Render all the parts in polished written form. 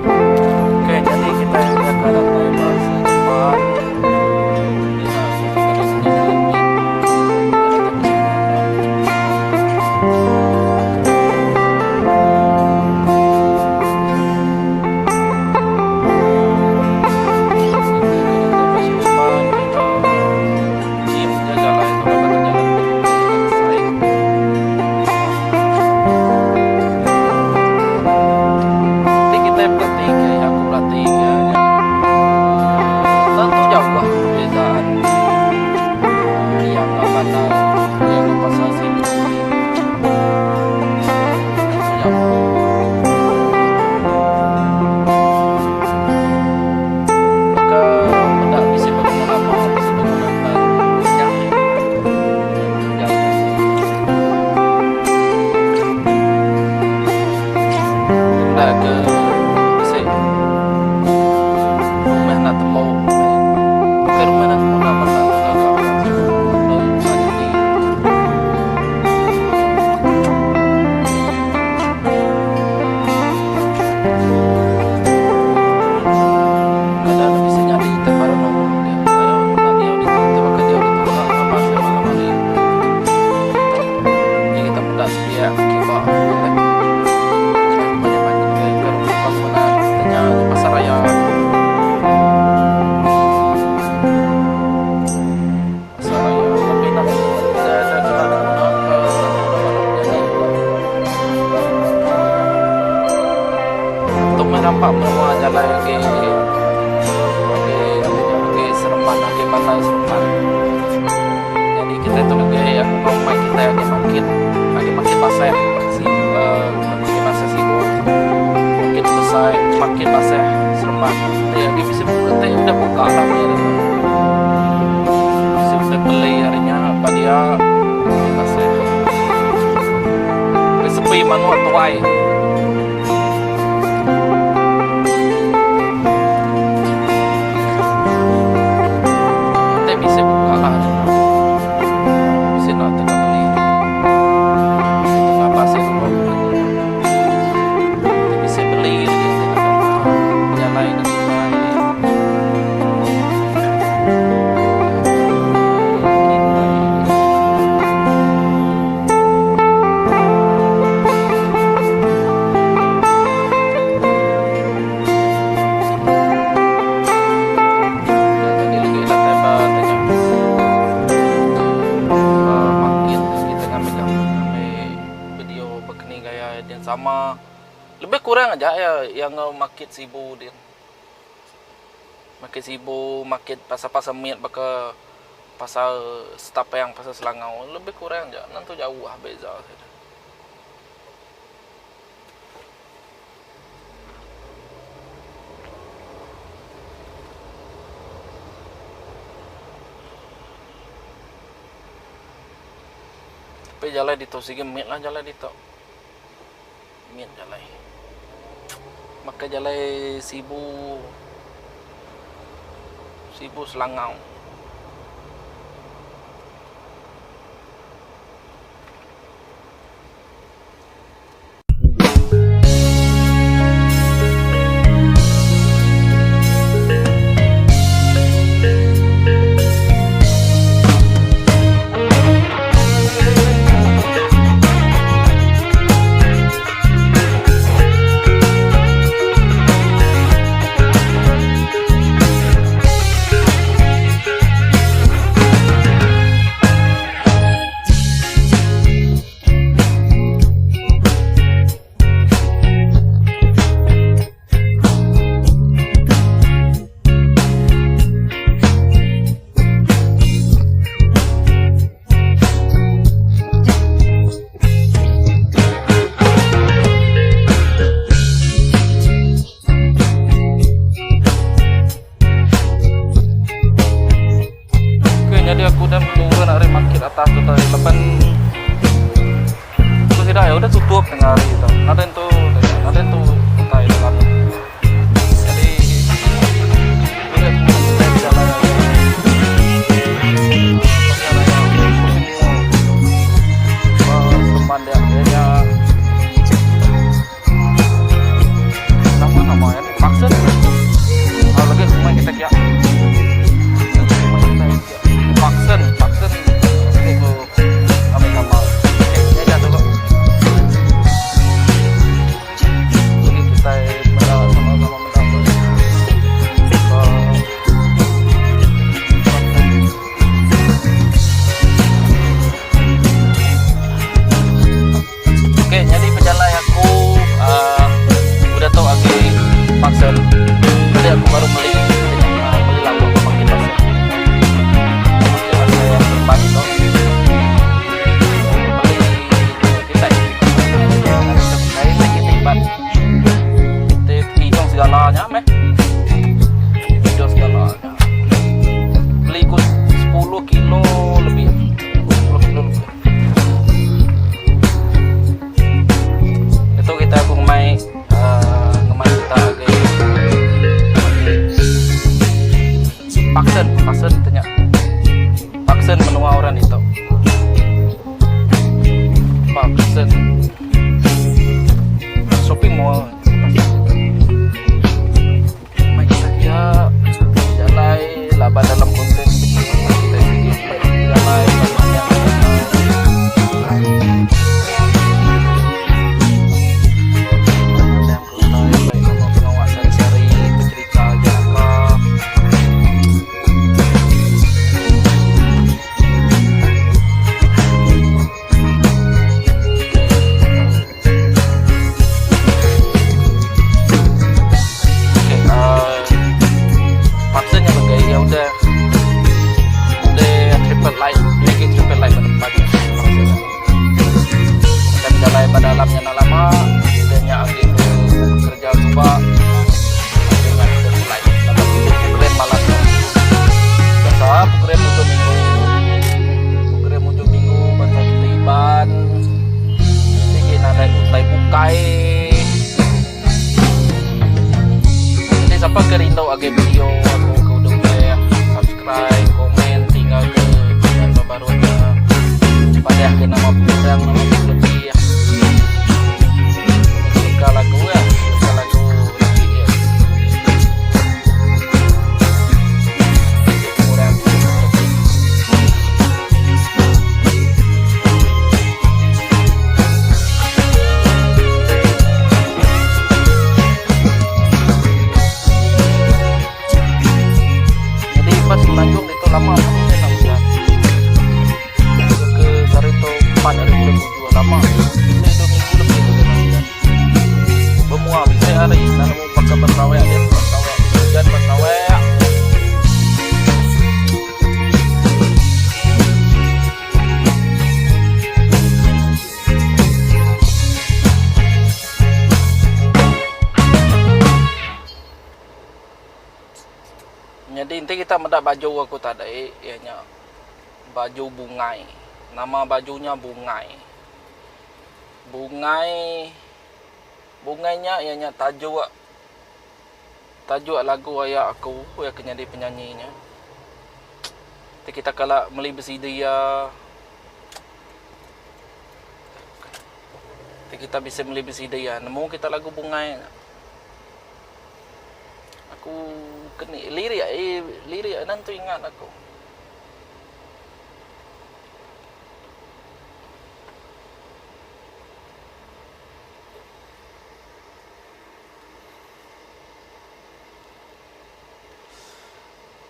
Okey, jadi kitai udah ka datai ba Seremban. Ti kitai berati ke aku berati ke nya tentu jauh perbezaan yang enggau bandar yang enggau pasar sinu tentu jauh. Baka meda bisi bangunan lama bisi bangunan baru nya tentu jauh. Enda ke bisi rumah enda tembu bukai rumah enda tembu nama enda gaga enda nyadi. Kada ne bisi nyadi tai baru nemu dia ayo enda diau ditu tauka diau ditu enda ngabas iya malam hari. Nya kita meda sepiak kiba bangunan nya pasar raya. Pasar raya tapi enda guna ke nyadi. Tu meh rampa menua jalai agi agi agi Seremban agi bandar Seremban. Nyadi kitai tu ngagai aku mai kitai agi makit agi makit paseh uhh makit paseh sibu makit besai makit paseh Seremban ti agi bisi ti udah buka lah meh ditu. Bisi utai beli ari nya ba dia makit paseh. Resipi manuk tuai. Enti bisi buka lah bisi enda tengah beli tengah pasir enti bisi beli jalai ne kitai. Sama lebih kurang aja iya iya enggau market sibu din. Market sibu market pasar pasar mit baka pasar Setapang pasar Selangau lebih kurang aja nentu jauh beza sida. Tapi jalai ditu sigi mit lah jalai ditu. Mit jalai. Baka jalai sibu sibu Selangau. segala nya meh. Video segala nya. Beli ku 10 kilo lebih. 10 kilo lebih. Itu kita aku ngemai uh, ngemai kita agi Paksen, Paksen tanya. Paksen menua orang ditu. Paksen. Shopping mall. Mai kita kia jalai laban dalam konten kita sigi jalai pengawa sehari-sehari becerita aja ka. Okay, uh, paksa nya bagai ya udah udah triple light lagi triple light pada depan paksa nya. Kita berjalan pada dalamnya nak lama kita nya agi ke kerja cuba kita nya kita mulai laban kita program malam tu biasa program ujung minggu program ujung minggu bansa kita Iban Sigi nadai utai bukai. Enti sapa ke rindu agi video aku ke udah ulih subscribe, komen tinggal ke komen ba baruh nya. Padah ke nama pengurang nama pengelebih. Leka lagu ya, leka lagu lagi ya. Bisi pengurang bisi pengelebih. Jadi pas Semenanjung ditu lama pun enda ujan. Ke sehari tu 4 hari bulan 7 lama. Bisi 2 minggu lebih tu enda ujan. Bemua bisi hari enda nemu baka ba Sarawak diatu ba Sarawak bisi ujan ba Sarawak. Nyadi enti kita meda baju aku tadi iya nya baju bungai. Nama baju nya bungai. Bungai bungai nya iya nya tajuk tajuk lagu aya aku iya ke nyadi penyanyi nya. Ti kita kala meli besidi iya. Ti kita bisi meli besidi iya nemu kita lagu bungai nya. Aku keni lirik eh lirik nan tu ingat aku.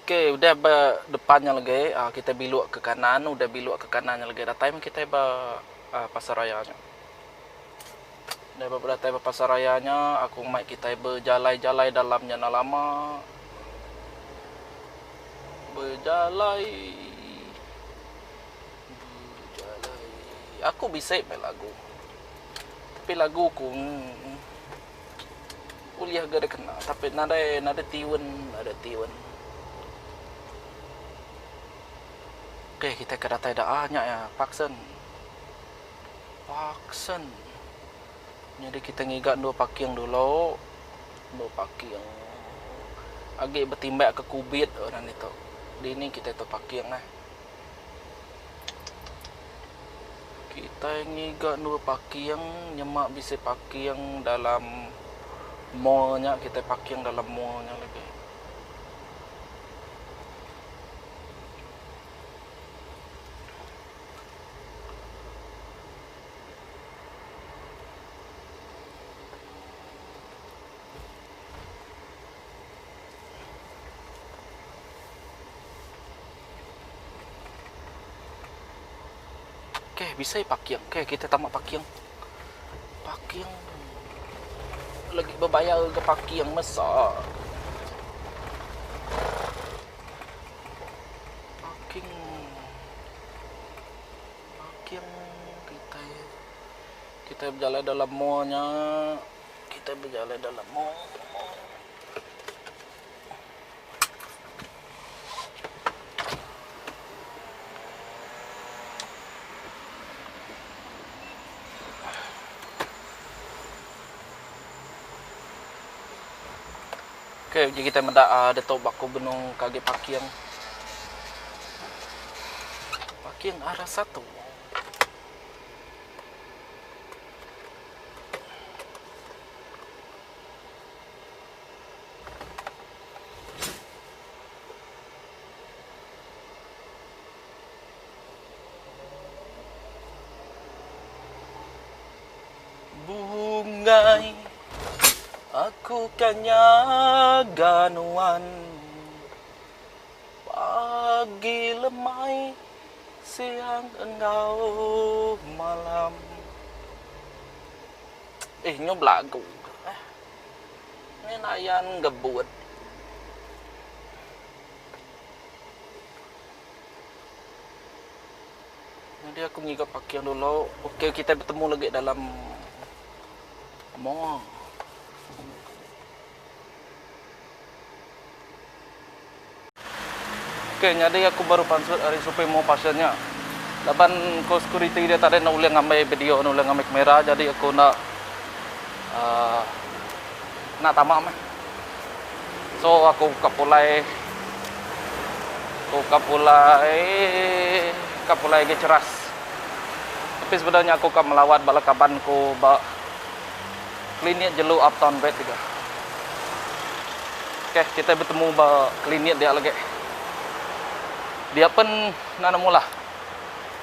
Ok udah ba depan nya legi uhh kitai biluk ke kanan udah biluk ke kanan nya legi datai meh kitai ba uhh pasar raya nya. Udah ba datai ba pasar raya nya aku mai kitai bejalai jalai dalam nya enda lama. Bejalai bejalai aku bisi meh lagu tapi lagu ku Ulih ga dikena tapi nadai nadai tiun nadai tiun. Okey kitai ke datai daa nya iya Parkson. Parkson. Nyadi kitai ngiga endur parking dulu. Endur parking. Agi betimbak ke kubit orang ditu. Dini kitai tu parking eh. Kitai ngiga endur parking nyema bisi parking dalam mall nya kitai parking dalam mall nya lagi. Okey bisi parking okey kita tama parking. Parking lagi bebayar ga parking mesa. Parking parking kitai kitai bejalai dalam mall nya kitai bejalai dalam mall. Okey uji kitai meda uhh ditu ba aku benung ke agi parking. Parking arah satu. Bungai aku ka nyaga nuan Pagi lemai siang enggau malam Eh nyu belagu eh Ngin ayan ngebut. Nyadi aku ngiga parking dulu. Okey kitai betemu lagi dalam mall. Okey nyadi aku baru pansut ari shopping mall passion nya. Laban ko security dia tadi enda ulih ngambi video enda ulih ngambi kamera jadi aku enda uhh enda tama meh. So aku ka pulai aku ka pulai ka pulai agi Cheras. Tapi sebedau nya aku ka melawat bala kaban ku ba klinik jelu Uptown Vet juga. Okey kitai betemu ba klinik dia lagi. Dia pen enda nemu lah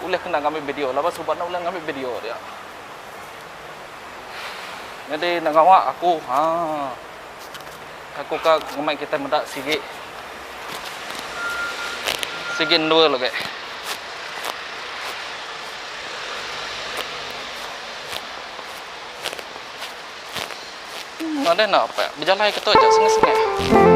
ulih kena ngambi video laban suba enda ulih ngambi video dia. Nyadi enda ngawa aku haa aku ka ngemai kitai meda sigi sigi endur lagi. Nadai enda apai bejalai ke tu aja sengih-sengih.